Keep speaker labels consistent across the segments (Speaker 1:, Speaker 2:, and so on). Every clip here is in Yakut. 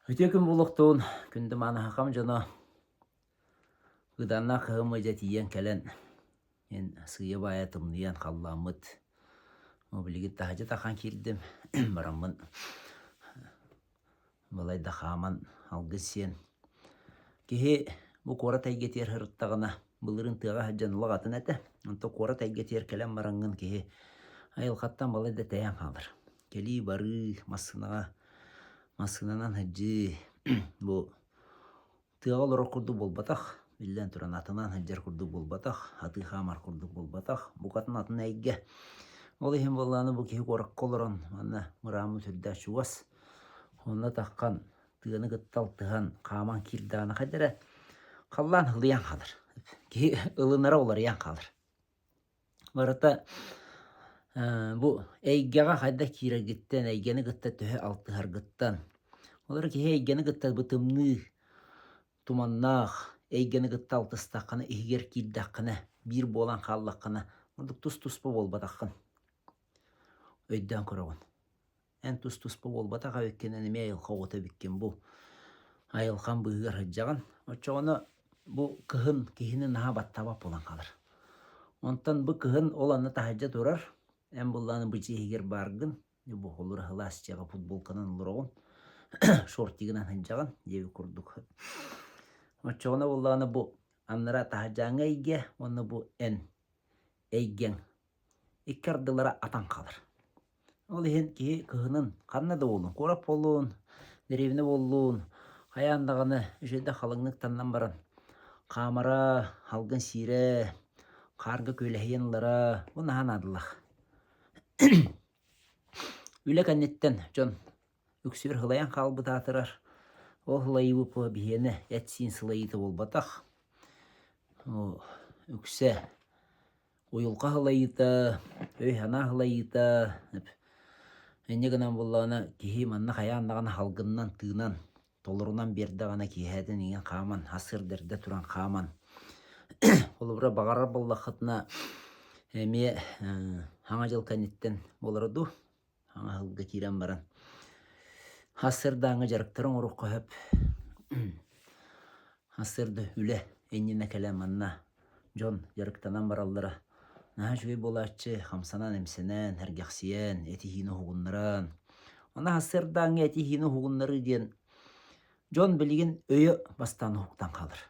Speaker 1: Үтүө күн буолуохтун, күндү мааны сахам дьоно. Ыданнаах кыһым дьэ тиийэн кэлэн, эн сыыйа-баайа тымныйан халлааммыт. Билигин таһырдьа тахан киирдим, бараммын балай да хааман алгыс сиэн. Киһи бу куорат эйгэтигэр сырыттаҕына, былырыын тыаҕа сылдьан олох атын этэ. Онтон куорат эйгэтигэр кэлэн бараҥҥын киһи айылҕаттан балай да тэйэн хаалар. Кэлии-барыы, массыынаҕа массыынанан сылдьыы бу тыаҕа олорор курдук буолбатах, биллэн туран атынан сылдьар курдук буолбатах, атыы хаамар курдук буолбатах, букатын атын эйгэ. Ол иһин буоллаҕына бу киһи куоракка олорон манна мырааммыт сүрдээх чугас. Онно таххан тыаны кытта алтыһан хааман киирдэҕинэ хайда эрэ халлаан ылыйан хаалар. Киһи ылынара уларыйан хаалар. Барыта бу эйгэҕэ хайдах киирэргиттэн, эйгэни кытта төһө алтыһаргыттан. Ол эрэ киһи эйгэни кытта бу тымныы, туманнаах эйгэни кытта алтыстаххына, иһигэр киирдэххинэ, биир буолан хааллаххына, ордук тус-туспа буолбатаххын өйдөөн көрөҕүн. Эн тус-туспа буолбатах эбиккин, эн эмиэ айылҕа оҕото эбиккин бу айылҕаҥ быыһыгар сылдьаҕын. Оччоҕуна бу кыһын киһини наһаа баттаабат буолан хаалар. Онтон бу кыһын ол анна таһырдьа турар, эн буллааны бу дьиэ иһигэр бааргын, бу холура сылаас дьиэҕэ футболканан олороҕун, шортигынан сылдьаҕын диэбит курдук. Оччоҕуна буоллаҕына бу аннара таһырдьааҥҥы эйгэ уонна бу эн эйгэҥ икки ардылара атан хаалар. Ол иһин киһи кыһынын ханна да буоллун, куорат буоллун, дэриэбинэ буоллун, хайаан даҕаны үчүгэйдик халыҥнык таннан баран хаамара, салгын сиирэ, хаарга күөлэһийэн ылара бу наһаа наадалаах. Үлэ кэнниттэн дьон үксүгэр сылайан хаалбыт аатырар. Ол сылайыы биһиэнэ эт-сиин сылайыыта буолбатах. Үксэ Уйулҕа сылайыыта, өй-санаа сылайыыта инньэ гынан буоллаҕына киһи манна хайаан даҕаны салгынынан тыынан, толорунан биэрдэҕинэ киэһээтин иҥэн хааман, сарсыарда эрдэ туран хааман холобура баҕарар буоллаххытына эмиэ Саҥа дьыл кэнниттэн буолара дуу Саҥа ыһылга киирэн баран сарсыардааҥҥы дьарыктары оҥоруохха сөп. Сарсыарда үлэ иннинэ кэлэн манна дьон дьарыктанан бараллара наһаа үчүгэй буолааччы, хамсанан-имсэнэн, сэргэхсийэн, этиһиини уһугуннаран. Онно сарсыардааҥҥы этиһиини уһугуннарыы диэн дьон билигин өйө бастаан уһуктан хаалар.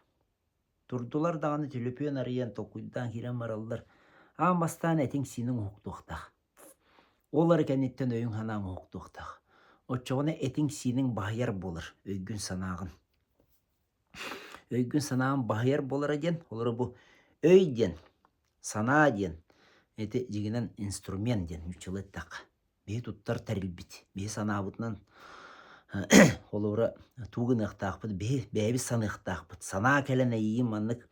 Speaker 1: Турдулар даҕаны түлүпүөн арыйан толкуйдаан киирэн бараллар. Аан бастаан этиҥ-сииниҥ уһуктуохтаах. Ол эрэ кэнниттэн өйүҥ-санааҥ уһуктуохтаах. Оччоҕуна этиҥ-сииниҥ баһыйар буолар, өйгүн-санааҕын. Өйгүн-санааҕын баһыйар буолара диэн, олору бу өй диэн, санаа диэн, ити дьиҥинэн инструмент диэн нууччалыы эттэххэ. Биһи туттар тэрилбит, биһи санаабытынан холобура тугу гыныахтаахпыт, биһи бэйэбит саныахтаахпыт. Санаа кэлэн эйиигин маннык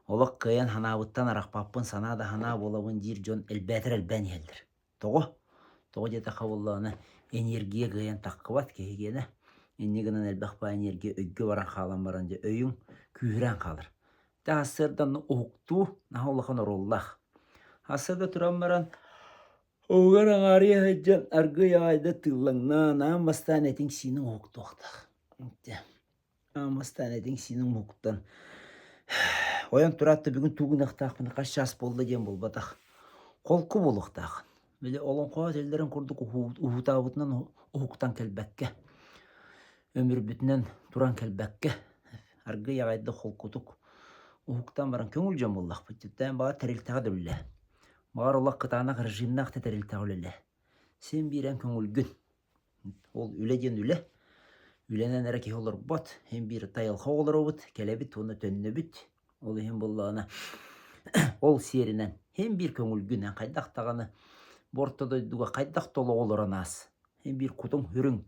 Speaker 1: олох кыайан санаабыттан арахпаппын, санаа да санаа буолабын диир дьон элбээтэр элбээн иһэллэр. Тоҕо? Тоҕо диэтэххэ буоллаҕына энергия кыайан таххыбат киһи гиэнэ. Инньэ гынан элбэх баай энергия өйгө баран хаалан баран дьэ өйүҥ күүһүрэн хаалар. Дьэ сарсыарда онно уһуктуу наһаа улахан оруоллаах. Сарсыарда туран баран Угар аҥаарыйа сылдьан аргыый аҕайда тыыллаҥнаан, аан бастаан этиҥ-сииниҥ уһуктуохтаах. Аан бастаан этиҥ-сииниҥ уһуктан, ойон тураат да бүгүн тугу гыныахтаахпын хас чаас буолла диэн буолбатах. Холку буолуохтааххын. Били олоҥхоһут этэллэрин курдук уһуутаабытынан уһуктан кэлбэккэ, өмүрбүтүнэн туран кэлбэккэ, аргыый аҕайда холкутук уһуктан баран көҥүл дьон буоллахпыт. Дьэ, баҕар тэрилтэҕэ да үлэлээ. Баҕар олох кытаанах режимнээх да тэрилтэҕэ үлэлээ. Син биир эн көҥүлгүн. Ол үлэ диэн үлэ. Үлэнэн эрэ киһи олорбот. Син биир тайылҕа олоробут, кэлэбит уонна төннөбүт. Ол иһин буоллаҕына ол сиэринэн син биир көҥүлгүн эн хайдах даҕаны бу орто дойдуга хайдах да олоҕу олорон аас. Син биир кутуҥ-сүрүҥ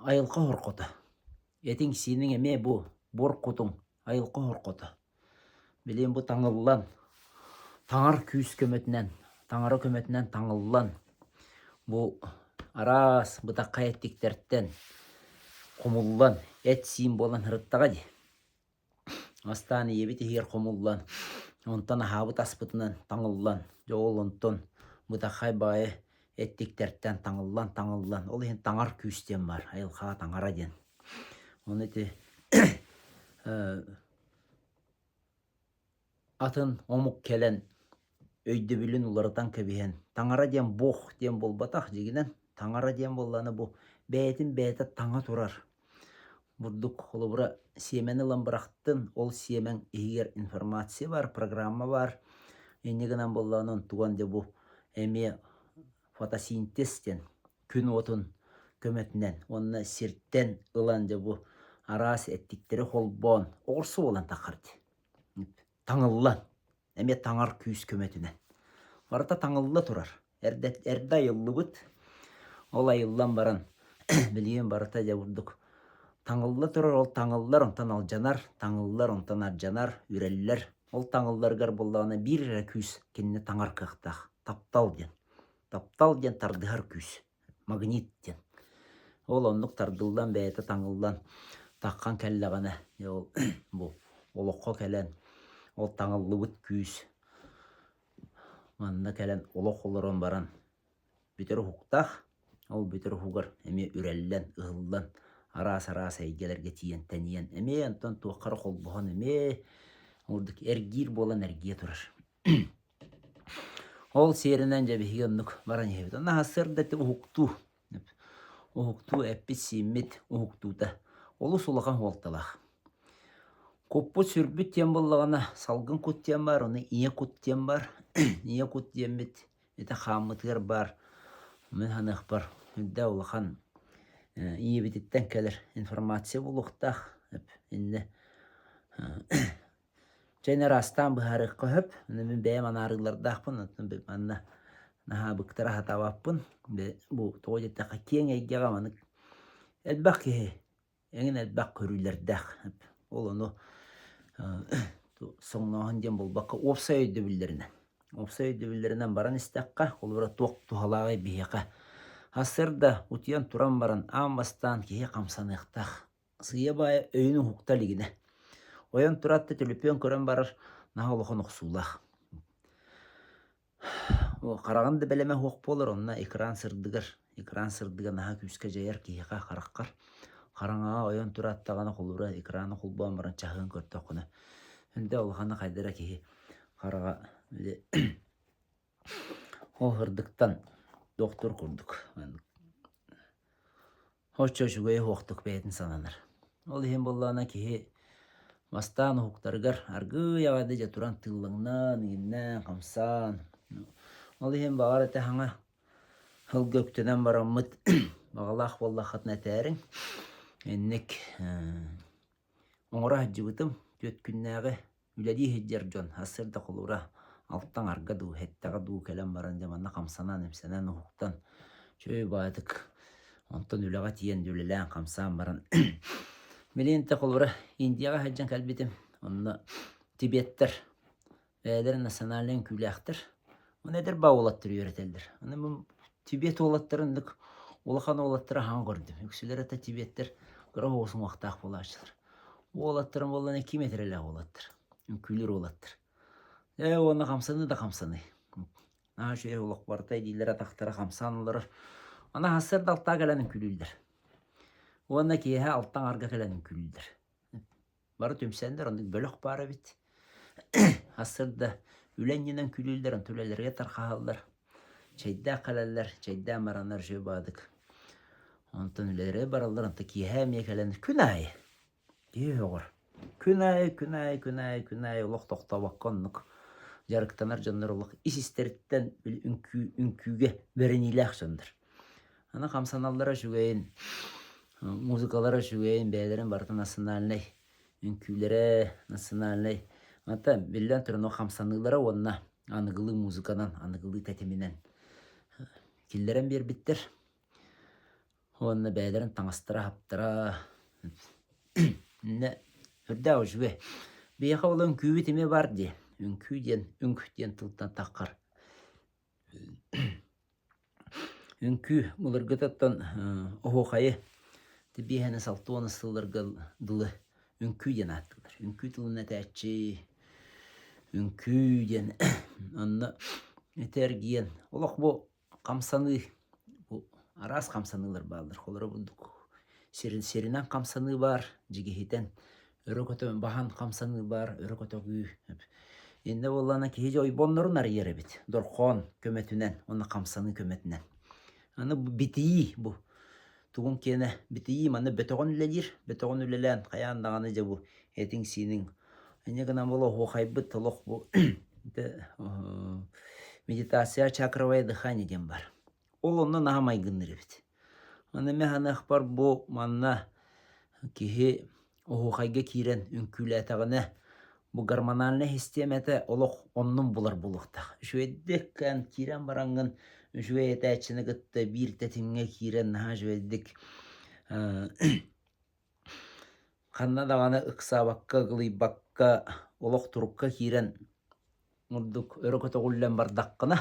Speaker 1: айылҕа хорҕото. Этиҥ-сииниҥ эмиэ бу буор кутуҥ айылҕа хорҕото. Билигин бу таҥыллан, таҥар күүс көмөтүнэн, таҥара көмөтүнэн таҥыллан, бу араас бытаххай эттиктэртэн хомуллан, эт-сиин буолан сырыттаҕа дии. Бастаан ийэбит иһигэр хомуллан, онтон аһаабыт аспытынан таҥыллан, дьэ ол онтон бытаххай баайы. эттиктэртэн таҥыллан-таҥыллан, ол иһин таҥар күүс диэн баар, айылҕаҕа таҥара диэн. Ону ити атын омук кэлэн өйдөбүлүн уларытан кэбиһэн, таҥара диэн бог диэн буолбатах, дьиҥинэн таҥара диэн буоллаҕына бу бэйэтин бэйэтэ таҥа турар. Бурдук холобура сиэмэни ылан бырахтын, ол сиэмэҥ иһигэр информация баар, программа баар. Инньэ гынан буоллаҕына онтуган дьэ бу эмиэ фотосинтез диэн күн уотун көмөтүнэн уонна сиртэн ылан дьэ бу араас эттиктэри холбоон оҕурсу буолан таххар дии. Таҥыллан, эмиэ таҥар күүс көмөтүнэн. Барыта таҥылла турар. Эрдэ, эрдэ айыллыбыт. Ол айыллан баран билигин барыта дьэ бурдук таҥылла турар, ол таҥыллар, онтон алдьанар, таҥыллар, онтон ардьанар, үрэллэр. Ол таҥылларыгар буоллаҕына биир эрэ күүс кинини таҥар кыахтаах. Таптал диэн. Таптал диэн тардыһар күүс. Магнит диэн. Ол оннук тардыллан бэйэтэ таҥыллан таххан кэллэҕинэ дьэ ол бу олоххо кэлэн ол таҥыллыбыт күүс манна кэлэн олох олорон баран бүтэр уһуктаах. Ол бүтэр уһугар эмиэ үрэллэн, ыһыллан араас-араас эйгэлэргэ тиийэн тэнийэн эмиэ онтон туохха эрэ холбоһон эмиэ ордук эргиир буолан эргийэ турар. Ол сиэринэн дьэ биһиги оннук баран иһэбит. Онно сарсыарда ити уһуктуу, уһуктуу эппит-сииммит уһуктуута олус улахан суолталаах. Куппут-сүрбүт диэн буоллаҕына салгын кут диэн баар, ону ийэ кут диэн баар. Ийэ кут диэммит ити хааммытыгар баар мин саныахпар үрдэ улахан ийэбититтэн кэлэр информация буолуохтаах. Иннэ Чэйин араастаан быһаарыахха сөп. Аны мин бэйэм анаарыылардаахпын, оттон манна наһаа быктара сатаабаппын. Бу тоҕо диэтэххэ киэҥ эйгэҕэ маннык элбэх киһи эҥин элбэх көрүүлэрдээх. Ол ону соҥнооһун диэн буолбакка уопсай өйдөбүллэринэн. Уопсай өйдөбүллэринэн баран истэххэ, холобура туох туһалааҕый биһиэхэ. Сарсыарда утуйан туран баран аан бастаан киһи хамсаныахтаах. Сыыйа-баайа өйүн уһукта илигинэ. Ойон тураат да төлөпүөн көрөн барар наһаа улахан охсуулаах. Хараҕын да бэлэмэ суох буолар, онно экран сырдыгар, экран сырдыга наһаа күүскэ дьайар киһиэхэ хараххар. Хараҥаҕа ойон тураат даҕаны холобура экраны холбоон баран чаһыгын көрдөххүнэ, үндэ улахана хайдара киһи хараҕа били ол сырдыктан доктор курдук Оччо үчүгэйэ суохтук бэйэтин сананар. Ол иһин буоллаҕына киһи бастаан уһуктарыгар аргыый аҕай дьэ туран тыыллаҥнаан, иҥиннээн, хамсаан. Ол иһин баҕар этэ саҥа сылга үктэнэн бараммыт баҕалаах буоллаххытына этээриҥ. Инник Оҥоро сылдьыбытым, түөрт күннээҕи үлэлии сылдьар дьон сарсыарда холобура алтан арга дуу, сэттэҕэ дуу кэлэн баран дьэ манна хамсанан-имсэнэн уһуктан үчүгэй баҕайытык онтон үлэҕэ тиийэн үлэлээн хамсаан баран билигин тэ холобура Индияҕа сылдьан кэлбитим онно тибеттэр Бэйэлэрэ национальнай үҥкүүлээхтэр. Уонна эдэр баа уолаттар үөрэтэллэр. Аны бу Тибет уолаттарын ыннык улахан уолаттары аһаан көрдүм. Үксүлэрэ да тибеттэр кыра оҕус уҥуохтаах буолааччылар. Уолаттарым буоллаҕына ким этэрэлээх уолаттар, үҥкүүлүүр уолаттар. Ээ уонна хамсаныы да хамсаныы. Наһаа үчүгэй олох барыта илиилэрэ атахтара хамсаан олорор. Аны сарсыарда алтаа кэлэн үҥкүүлүүллэр. Уонна киэһэ алта аҥарга кэлэн үҥкүүлүүллэр. Бары түмсэннэр оннук бөлөх баар эбит. Сарсыарда үлэ иннинэн күлүүллэр, онтон үлэлэригэр тархаһаллар. Чэйдээх кэлэллэр, чэйдээн бараннар үчүгэй баадык. Онтон үлэлэригэр бараллар, онтон киэһэ эмиэ кэлэн күн аайы киһи өҕөр. Күн аайы, күн аайы, күн аайы, күн аайы олох тохтообокко оннук дьарыктанар дьоннор олох ис-истэриттэн үҥкүү, үҥкүүгэ бэриниилээх дьоннор. Аны хамсаналлара үчүгэйин, музыкалара үчүгэйин, бэйэлэрин барыта национальнай үҥкүүлэрэ, национальнай Ата биллэн туран ол хамсаныылара уонна аныгылыы музыканан, аныгылыы тэтиминэн киллэрэн биэрбиттэр. Уонна бэйэлэрин таҥастара-хаптара иннэ үрдээх үчүгэй. Биһиэхэ ол үҥкүүбүт эмиэ баар дии. Үҥкүү диэн үҥк диэн тылтан таххар. Үҥкүү былыргытыттан оһуохайы биэһэни 60 сылларга дылы үҥкүү диэн ааттыыллар. Үҥкүү тылын этээччи, үҥкүү диэн онно ити эргийэн олох бу. хамсаныы бу араас хамсаныылар бааллар. Холобура бурдук сирин сиринэн хамсаныы баар, дьигиһитэн өрө көтө баһан хамсаныы баар, өрө көтөҕүү. Иннэ буоллаҕына киһи дьэ ойбоннорун арыйар эбит дорхоон көмөтүнэн уонна хамсаныы көмөтүнэн. Аны бу битийии бу тугун киэнэ битийии манна бөтөҕөн үлэлиир, бөтөҕөн үлэлээн хайаан даҕаны дьэ бу этиҥ-сииниҥ инньэ гынан буола оһуохайбыт олох бу медитация чакровое дыхание диэн баар. Ол онно наһаа майгынныыр эбит. Аны мин саныахпар бу манна киһи оһуохайга киирэн үҥкүүлээтэҕинэ бу гормональнай систиэмэтэ олох оннун булар буолуохтаах. Үчүгэйдик киирэн бараҥҥын үчүгэй этээччини кытта биир тэтимҥэ киирэн наһаа үчүгэйдик ханна даҕаны ыксаабакка, ыгылыйбакка олох турукка киирэн Ордук өрө көтөҕүллэн бардаххына,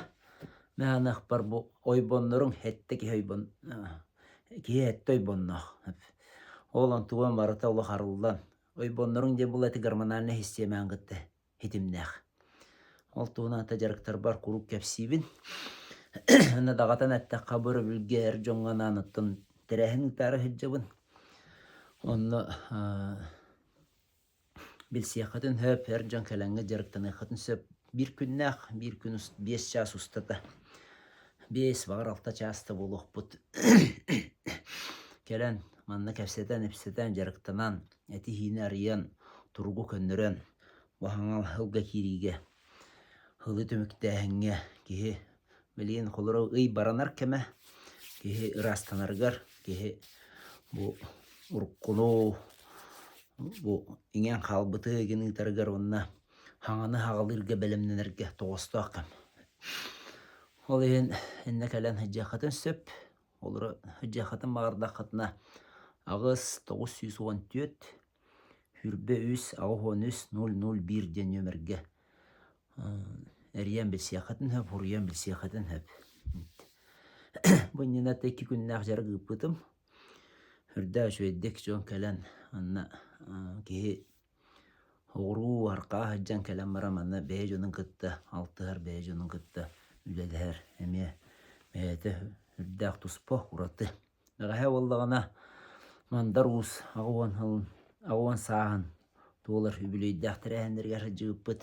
Speaker 1: мээныахпар бу ойбонноруҥ сэттэ киһи ойбон киһи сэттэ ойбонноох. Ол онтугун барыта олох арыллан, ойбонноруҥ диэн була ити гормональнай систиэмэҕин кытта ситимнээх. Ол туһунан ата дьарыктарбар куруук кэпсиибин. Уонна даҕатан эттэххэ, бу өрөбүлгэ эр дьоҥҥо анаан оттон тэрээһин ыытаары сылдьабын. Онно Билсиэххитин сөп, эр дьон кэлэҥҥит дьарыктаныаххытын сөп. Биир күннээх, биир күн 5 чаас устата, 5, баҕар 6 чаас да буолуохпут. Кэлэн манна кэпсэтэн, ипсэтэн, дьарыктанан, этиһиини арыйан, туругу көннөрөн, бу хаҥал сылга киириигэ, сылы түмүктээһиҥҥэ киһи билигин холоро ый баранар кэмэ, киһи ыраастанарыгар, киһи бу уруккуну бу иҥэн хаалбыты игин ыытарыгар уонна хаҥаны хаҕалыырга бэлэмнэнэргэ тоҕоостоох кэм. Ол иһин иннэ кэлэн сылдьыаххытын сөп. Олоро сылдьыаххытын баҕардаххытына 8 914 23 83 001 диэн нүөмэргэ эрийэн билсиэххитин сөп, суруйан билсиэххитин сөп. Бу иннинэ икки күннээх дьарык ыыппытым. Үрдээх үчүгэйдик дьон кэлэн манна киһи оҕуруу арҕаа сылдьан кэлэн баран манна бэйэ дьонун кытта алтыһар, бэйэ дьонун кытта үлэлэһэр эмиэ бэйэтэ үрдээх туспа ураты. Бэҕэһээ буоллаҕына Мандар Уус 80 сылын 80 сааһын туолар үбүлүөйдээх тэрээһиннэригэр сылдьыбыппыт.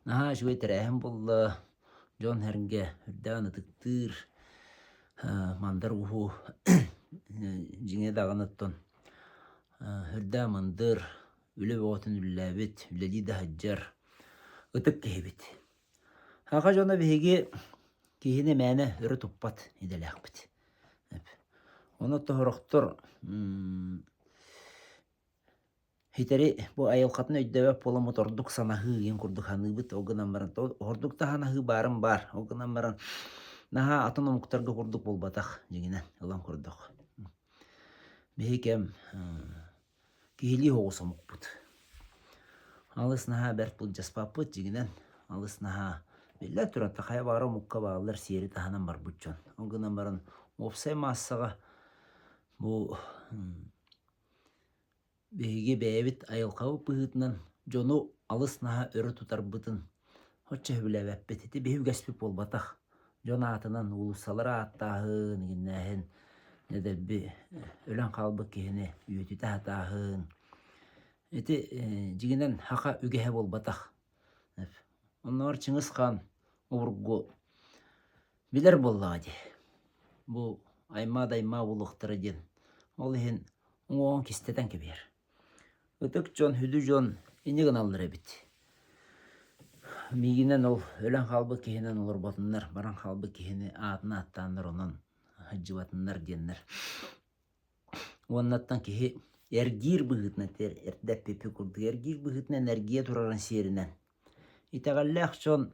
Speaker 1: Наһаа үчүгэй тэрээһин буолла, дьон-сэргэ үрдээн ытыктыыр, Мандар Ууһу дьиҥэ даҕаны оттон үрдээн мындыр, үлэ бөҕөтүн үлэлээбит, үлэлии да сылдьар ытык киһибит. Саха дьоно биһиги киһини мээнэ өрө туппат идэлээхпит. Ону сорохтор Ситэри бу айылҕатын өйдөөбөт буоламмыт ордук санаһыы диэн курдук саныыбыт, ол гынан баран ордук да санаһыы баарын баар, ол гынан баран наһаа атын омуктарга курдук буолбатах дьиҥинэн ылан көрдөх. Биһи кэм киһилии оҕус омукпут. Алыс наһаа бэрт былдьаспаппыт дьиҥинэн, алыс наһаа биллэн туран хайа баҕарар омукка бааллар сиэри таһынан барбыт дьон. Ол гынан баран уопсай маассаҕа бу Биһиги бэйэбит айылҕабыт быһыытынан дьону алыс наһаа өрө тутарбытын оччо сөбүлээбэппит. Ити биһи үгэспит буолбатах. Дьон аатынан уулуссалары ааттааһын, игиннээһин, дэлби өлөн хаалбыт киһини үйэтитэ сатааһын. Ити дьиҥинэн саха үгэһэ буолбатах. Оннооҕор Чыҥыс Хаан обургу билэр буоллаҕа дии. Бу аймаа-даймаа буолуохтара диэн. Ол иһин уҥуоҕун кистэтэн кэбиһэр. Ытык дьон, сүдү дьон инньэ гыналлар эбит. Миигинэн ол өлөн хаалбыт киһинэн олорботуннар, баран хаалбыт киһини аатын ааттааннар онон сылдьыбатыннар диэннэр. Уоннаттан киһи эргиир быһыытынан эрдэ эппиппит курдук эргиир быһыытынан эргийэ турарын сиэринэн Итэҕэллээх дьон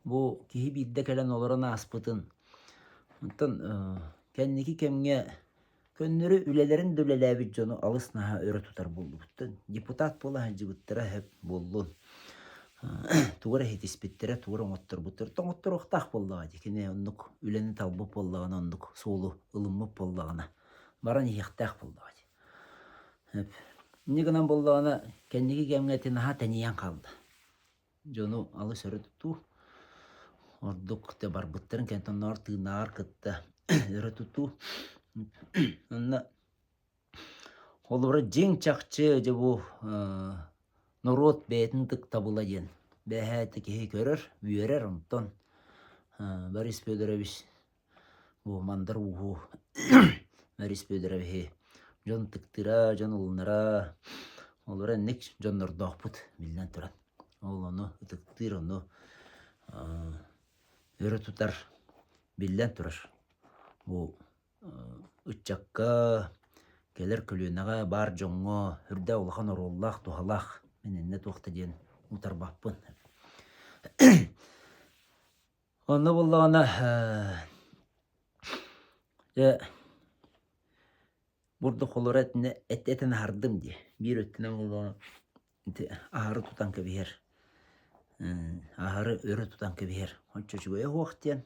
Speaker 1: бу киһи биирдэ кэлэн олорон ааспытын, онтон кэнники кэмҥэ көннөрү үлэлэрин да үлэлээбит дьону алыс наһаа өрө тутар буоллубуттан депутат буола сылдьыбыттара сөп буоллун, тугу эрэ ситиспиттэрэ, тугу эрэ оҥотторбуттара оҥотторуохтаах буоллаҕа дии, кини оннук үлэни талбыт буоллаҕына, оннук суолу ылыммыт буоллаҕына баран иһиэхтээх буоллаҕа дии. Инньэ гынан буоллаҕына кэнники кэмҥэ ити наһаа тэнийэн хаалла. Дьону алыс өрө тутуу. Ордук да барбыттарын кэннэ оннооҕор тыыннааҕар кытта өрө тутуу. Онно холобура дьиҥ чахчы дьэ бу норуот бэйэтин ытыктабыла диэн бэҕэһээ ити киһи көрөр, үөрэр онтон Борис Федорович бу Мандар Ууһу Борис Федоровиһы дьон ытыктыыра, дьон ылынара олор инник дьоннордоохпут биллэн туран. Ол ону ытыктыыр, ону өрө тутар биллэн турар. Бу ыччакка, кэлэр көлүөнэҕэ баар дьоҥҥо үрдээх улахан оруоллаах, туһалаах. Мин иннэ туох да диэн утарбаппын. Онно буоллаҕына дьэ бурдук холоро этинэ этэн аһардым дии. Биир өттүнэн буоллаҕына ити аһары тутан кэбиһэр, аһары өрө тутан кэбиһэр. Оччо үчүгэйэ суох диэн.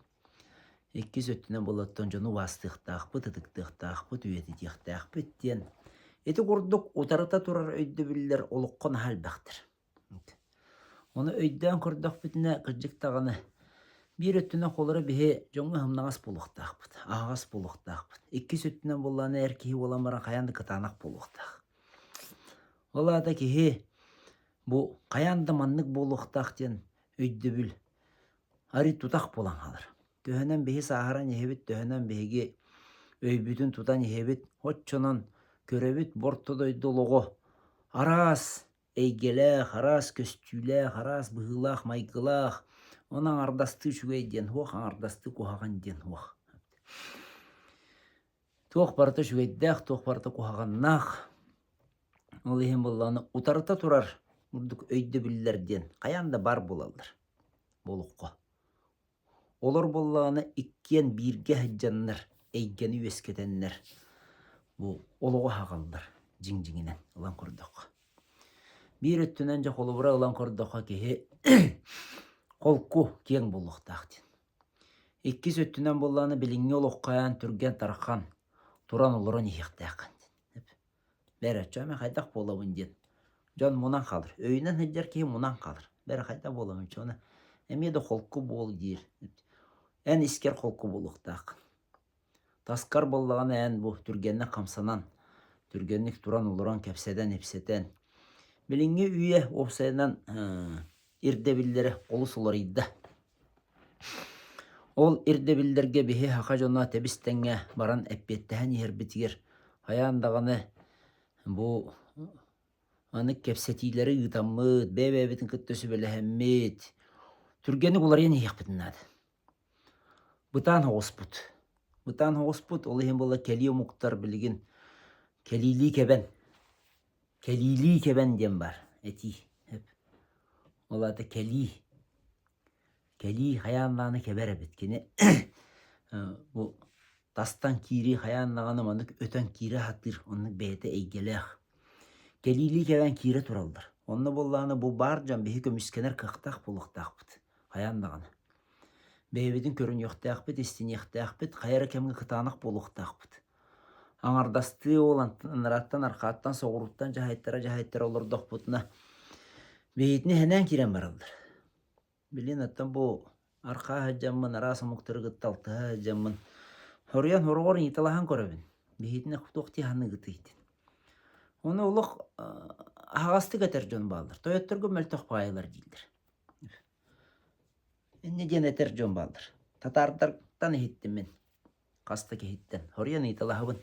Speaker 1: Иккис өттүнэн буоллаттан дьону убаастыахтаахпыт, ытыктыахтаахпыт, үйэтитиэхтээхпит диэн. Ити курдук утарыта турар өйдөбүллэр олоххо наһаа элбэхтэр. Ону өйдөөн көрдөхпүтүнэ, кырдьык даҕаны, биир өттүнэн холоро биһи дьоҥҥо ыһымнаҕас буолуохтаахпыт, аһаҕас буолуохтаахпыт. Иккис өттүнэн буоллаҕына эр киһи буолан баран хайаан да кытаанах буолуохтаах. Ол аата киһи бу хайаан да маннык буолуохтаах диэн өйдөбүл арый тутах буолан хаалар. Төһөнөн биһи сааһыран иһэбит, төһөнөн биһиги өйбүтүн тутан иһэбит, оччонон көрөбүт бу орто дойду олоҕо араас эйгэлээх, араас көстүүлээх, араас быһыылаах-майгылаах, ону аҥардастыы үчүгэй диэн суох, аҥардастыы куһаҕан диэн суох. Туох барыта үчүгэйдээх, туох барыта куһаҕаннаах. Ол иһин буоллаҕына утарыта турар курдук өйдөбүллэр диэн хайаан да баар буолаллар бу олоххо. Олор буоллаҕына иккиэн бииргэ сылдьаннар, эйгэни үөскэтэннэр бу олоҕу аһаҕаллар дьиҥ дьиҥинэн ылан көрдөххө. Биир өттүнэн дьэ холобура ылан көрдөххө киһи холку киэҥ буолуохтаах диэн. Иккис өттүнэн буоллаҕына билиҥҥи олоххо эн түргэн-тархан туран олорон иһиэхтээххин диэн. Бэрэ, чэ мин хайдах буолабын диэн дьон мунан хаалар. Өйүнэн сылдьар киһи мунан хаалар. Бэрэ хайдах буолабын чэ уонна эмиэ да холку буол диир. Эн искэр холку буолуохтааххын. Таскар буоллаҕына эн бу түргэнник хамсанан, түргэнник туран олорон кэпсэтэн-ипсэтэн. Билиҥҥи үйэ уопсайынан ирдэбиллэрэ олус уларыйда. Ол ирдэбиллэргэ биһи саха дьоно тэбис-тэҥҥэ баран эппиэттэһэн иһэрбитигэр хайаан даҕаны бу аны кэпсэтиилэри ыытаммыт, бэйэ-бэйэбитин кытта сүбэлэһэммит, түргэнник уларыйан иһиэхпитин наада. Бытаан оҕуспут. Бытаан оҕуспут, ол иһин буолла кэлии омуктар билигин кэлиилии кэбэн Кэлиилии кэбэн диэн баар этии. Ол аата кэлии. Кэлии хайаан даҕаны кэбэр эбит. Кини бу тастан киирии хайаан даҕаны маннык өтөн киирэ сатыыр, оннук бэйэтэ эйгэлээх. Кэлиилии кэбэн киирэ тураллар. Онно буоллаҕына бу баар дьон биһи көмүскэнэр кыахтаах буолуохтаахпыт. Хайаан даҕаны. Бэйэбитин көрүнүөхтээхпит, истиниэхтээхпит, хайа эрэ кэмҥэ кытаанах буолуохтаахпыт. Аҥардастыы ол анарааттан, арҕааттан, соҕурууттан дьаһайтара-дьаһайтара олордохпутуна биһигитини иһэнээн киирэн бараллар. Билигин оттон бу арҕаа сылдьаммын, араас омуктары кытта алтыһа сылдьаммын соруйан сороҕор ыйыталаһан көрөбүн. Биһигитини туох дии саныыгытый диэн. Ону олох аһаҕастык этэр дьон бааллар. Тойотторго мөлтөх баайылар дииллэр. Инньэ диэн этэр дьон бааллар. Татаардартан иһиттим мин. Хас да киһиттэн хоруйан ыйыталаһабын.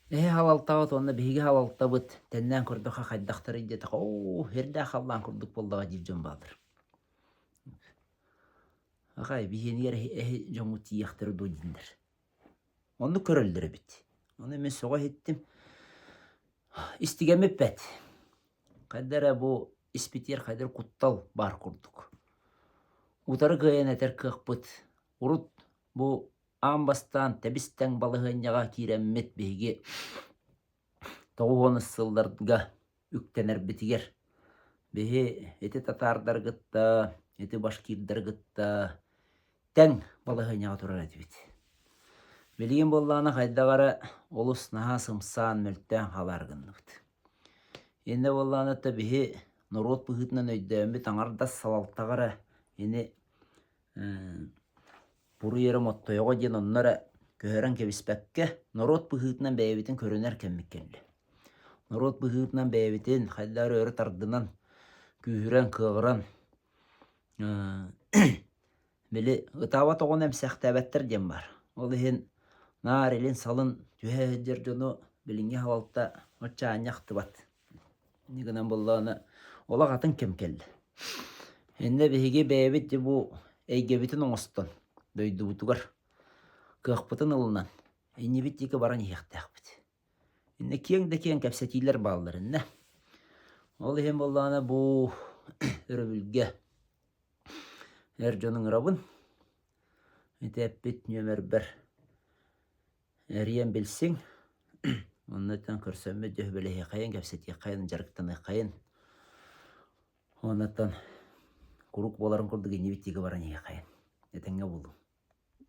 Speaker 1: Эһи халалтаҕыт уонна биһиги халалтабыт тэннээн көрдөххө хайдахтарый диэтэххэ, оо, эрдээх халлаан курдук буоллаҕа диир дьон бааллар. Ахай, биһиэнигэр эһи, эһи дьоҥҥут тиийиэхтэрэ дуо дииллэр. Оннук көрөллөр эбит. Ону мин сөҕө иһиттим. Истигэммиппэт. Хайда эрэ бу испитигэр хайда эрэ куттал баар курдук. Утары кыайан этэр кыахпыт урут бу аан бастаан тэбис-тэҥ балаһыанньаҕа киирэммит биһиги 90 сылларга үктэнэрбитигэр биһи ити татаардары кытта, ити башкирдары кытта тэҥ балаһыанньаҕа турар этибит. Билигин буоллаҕына хайдах эрэ олус наһаа сымсаан, мөлтөөн хаалаары гынныбыт. Иннэ буоллаҕына да биһи норуот быһыытынан өйдөөммүт аҥардас салалтаҕа эрэ Ини буруй эрэ моттойоҕо диэн онно эрэ көһөрөн кэбиспэккэ, норуот быһыытынан бэйэбитин көрүнэр кэммит кэллэ. Норуот быһыытынан бэйэбитин хайдах эрэ өрө тардынан, күүһүрэн, кыаҕыран били ытаабат оҕону эмсэхтээбэттэр диэн баар. Ол иһин наар илин-салын түһэ сылдьар дьону билиҥҥи салалта оччо аанньа ахтыбат. Инньэ гынан буоллаҕына олох атын кэм кэллэ. Иннэ биһиги бэйэбит дьэ бу эйгэбитин оҥостон дойдубутугар кыахпытын ылынан иннибит диэки баран иһиэхтээхпит. Иннэ киэҥ да киэҥ кэпсэтиилэр бааллар иннэ. Ол иһин буоллаҕына бу өрөбүлгэ эр дьону ыҥырабын. Ити эппит нүөмэрбэр эрийэн билсиҥ. Оннуттан көрсөммүт дьэ сүбэлэһиэххэйин, кэпсэтиэххэйин, дьарыктаныаххайын. Оннуттан куруук буоларын курдук иннибит диэки баран иһиэххэйин. Этэҥҥэ буолуҥ.